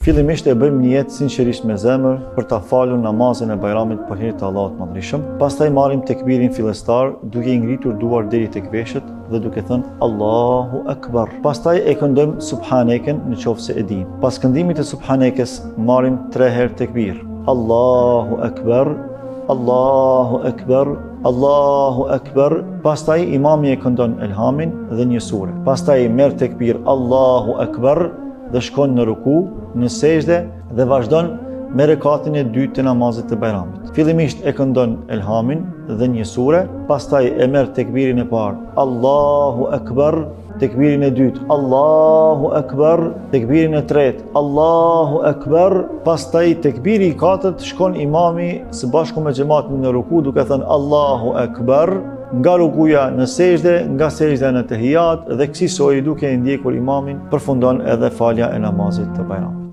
Fillimisht e bëjmë nijet sinqerisht me zemër për ta falur namazin e Bajramit për hir të Allahut të Madhërishëm. Pastaj marrim tekbirin fillestar duke i ngritur duart deri tek veshët dhe duke thënë Allahu Akbar. Pastaj e këndojmë Subhaneken në qoftë se e dimë. Pas këndimit të Subhanekes marrim tre herë tekbir. Allahu Akbar, Allahu Akbar, Allahu Akbar. Pastaj imami e këndon Elhamin dhe një sure. Pastaj merr tekbir Allahu Akbar dhe shkon në ruku, në sexhde dhe vazhdon me rekatin e dytë të namazit të Bajramit. Fillimisht e këndon Elhamin dhe një sure, pastaj e merr tekbirin e parë Allahu Akbar, tekbirin e dytë Allahu Akbar, tekbirin e tretë Allahu Akbar, pastaj tekbiri i katërt shkon imami së bashku me xhematin në ruku duke thënë Allahu Akbar, nga rukuja në sexhde, nga sexhdeja në tehijat dhe kësisoj duke e ndjekur imamin përfundon edhe falja e namazit të Bajramit.